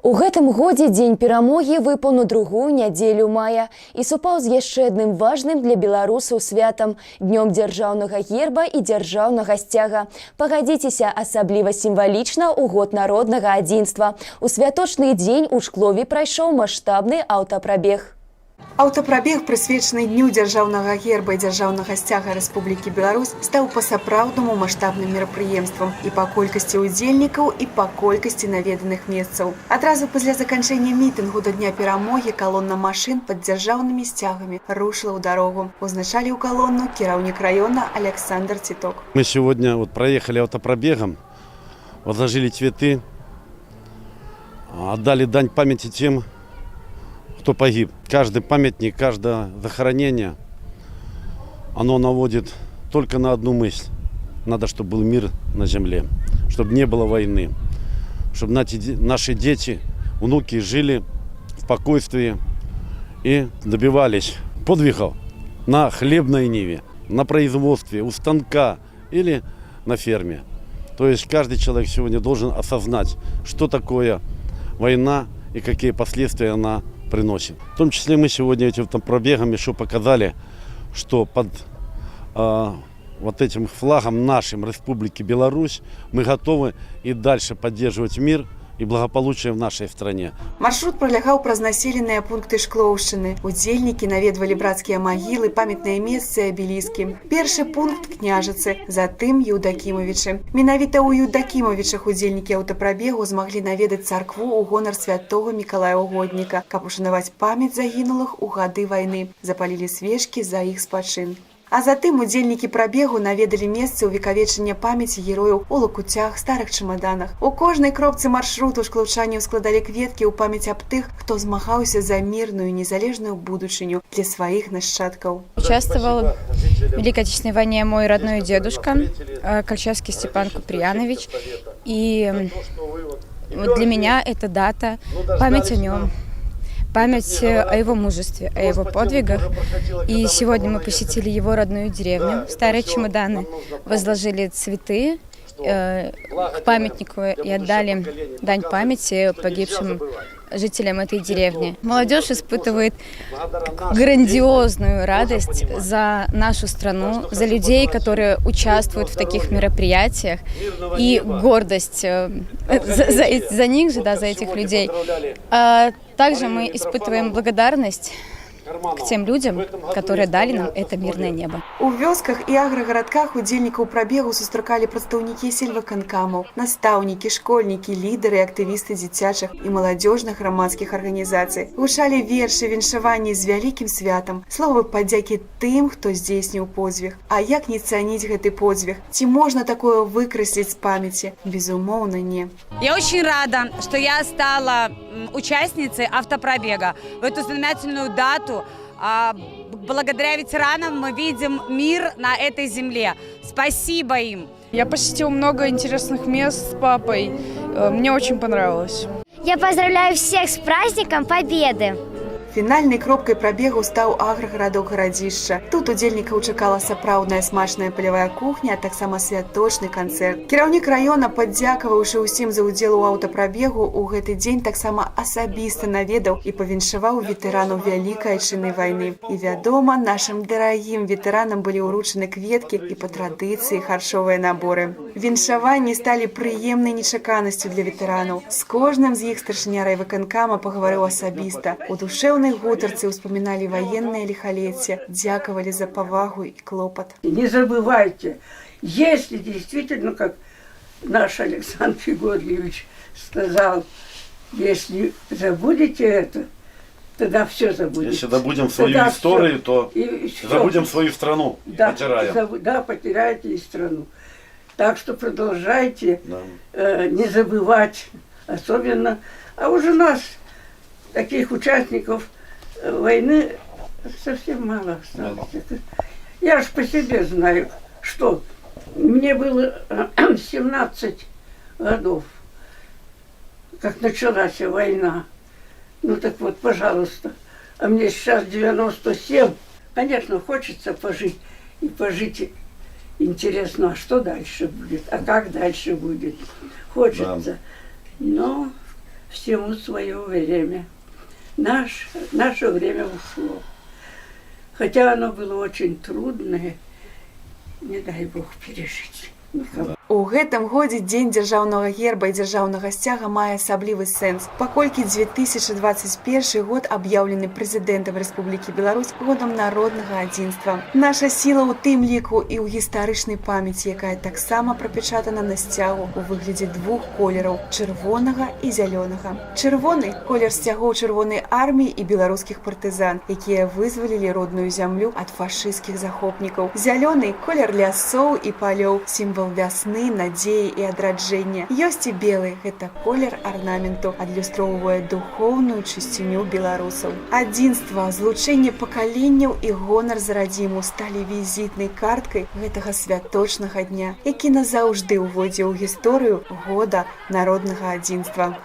У гэтым годзе Дзень Перамогі выпаў на другую нядзелю мая і супаў з яшчэ адным важным для беларусаў святам — Днём дзяржаўнага герба і дзяржаўнага сцяга. Пагадзіцеся, асабліва сімвалічна ў год народнага адзінства. У святочны дзень у Шклове прайшоў маштабны аўтапрабег. Аўтапрабег, прысвечаны Дню дзяржаўнага герба і дзяржаўнага сцяга Рэспублікі Беларусь, стаў па-сапраўднаму маштабным мерапрыемствам і па колькасці ўдзельнікаў, і па колькасці наведаных месцаў. Адразу пасля заканчэння мітынгу да Дня Перамогі калона машын пад дзяржаўнымі сцягамі рушыла ў дарогу. Узначаліў калону кіраўнік раёна Аляксандр Ціток. Мы сегодня вот проехали автопробегом, возложили цветы, отдали дань памяти тем, кто погиб. Каждый памятник, каждое захоронение, оно наводит только на одну мысль. Надо, чтобы был мир на земле, чтобы не было войны, чтобы наши дети, внуки жили в спокойствии и добивались подвигов на хлебной ниве, на производстве, у станка или на ферме. То есть каждый человек сегодня должен осознать, что такое война и какие последствия она приносит. В том числе мы сегодня этим там пробегом еще показали, что под вот этим флагом нашим Республики Беларусь мы готовы и дальше поддерживать мир и благополучие в нашей стране. Маршрут пролягаў праз населеныя пункты Шклоўшчыны. Удзельнікі наведвалі брацкія магілы, памятныя месцы і абеліскі. Першы пункт — Княжыцы, затым Еўдакімавічы. Менавіта ў Еўдакімавічах удзельнікі аўтапрабегу змаглі наведаць царкву ў гонар святого Мікалая Угодніка, каб ушанаваць памяць загінулых у гады вайны. Запалілі свечкі за іх спачын. А затым удзельнікі прабегу наведалі месцы ўвекавечання памяці герояў у Лакуцях, Старых Чамаданах. У кожнай кропцы маршруту шклаўчане ўскладалі кветкі ў памяць аб тых, хто змагаўся за мірную, незалежную будучыню для сваіх нашчадкаў. Участвовал в Великой Отечественной войне мой родной дедушка Кольчевский Степан Куприянович. И вот для меня эта дата, память о нем, память о его мужестве, о его подвигах. И сегодня мы посетили его родную деревню, Старые Чемоданы, возложили цветы к памятнику и отдали дань памяти погибшим жителям этой деревни. Молодежь испытывает грандиозную радость за нашу страну, за людей, которые участвуют в таких мероприятиях, и гордость за них же, да, за этих людей. А также мы испытываем благодарность к тем людям, которые дали нам это мирное небо. У вёсках і аграгарадках удзельнікаў прабегу сустракалі прадстаўнікі сельвыканкамаў, настаўнікі, школьнікі, лідары і актывісты дзіцячых і маладзёжных грамадскіх арганізацый. Гучалі вершы, віншаванні з вялікім святам, словы падзякі тым, хто здзейсніў подзвіг. А як не цаніць гэты подзвіг? Ці можна такое выкрасліць з памяці? Безумоўна, не. Я очень рада, что я стала участницей автопробега в эту знаменательную дату. Благодаря ветеранам мы видим мир на этой земле. Спасибо им. Я посетил много интересных мест с папой. Мне очень понравилось. Я поздравляю всех с праздником Победы! Фінальнай кропкай прабегу стаў аграгарадок Гарадзішча. Тут удзельнікаў чакала сапраўдная смачная палявая кухня, а таксама святочны канцэрт. Кіраўнік раёна, падзякаваўшы ўсім за ўдзел у аўтапрабегу, у гэты дзень таксама асабіста наведаў і павіншаваў ветэранаў Вялікай Айчыннай вайны. І, вядома, нашым дарагім ветэранам былі ўручаны кветкі і па традыцыі харчовыя наборы. Віншаванні сталі прыемнай нечаканасцю для ветэранаў. З кожным з іх старшыня райвыканкама пагаварыў асабіста. У душэўнай гутарцы ўспаміналі ваеннае ліхалецце, дзякавалі за павагу і клопат. Не забывайте, если действительно, как наш Александр Георгиевич сказал, если забудете это, тогда все забудете. Если забудем свою Тогда историю, всё. То И всё. забудем свою страну, Да, потеряем. Да, потеряете и страну. Так что продолжайте не забывать, особенно, а уже нас, таких участников войны, совсем мало осталось. Я ж по себе знаю, что мне было 17 годов, как началась война. Ну так вот, пожалуйста. А мне сейчас 97. Конечно, хочется пожить. И пожить интересно, а что дальше будет, а как дальше будет. Хочется. Но Всему свое время. Наше время ушло. Хотя оно было очень трудное, не дай Бог пережить никому. У гэтым годзе Дзень дзяржаўнага герба і дзяржаўнага сцяга мае асаблівы сэнс, паколькі 2021 год аб'яўлены прэзідэнтам Рэспублікі Беларусь годам народнага адзінства. Наша сіла ў тым ліку і ў гістарычнай памяці, якая таксама прапячатана на сцягу ў выглядзе двух колераў — чырвонага і зялёнага. Чырвоны — колер сцягоў Чырвонай арміі і беларускіх партызан, якія вызвалілі родную зямлю ад фашысцкіх захопнікаў. Зялёны — колер лясоў і палёў, сімвал вясны, надзеі і адраджэння. Ёсць і белы, гэта колер арнаменту, адлюстроўвае духоўную чысціню беларусаў. Адзінства, злучэнне пакаленняў і гонар за радзіму сталі візітнай карткай гэтага святочнага дня, які назаўжды ўвойдзе ў гісторыю года народнага адзінства.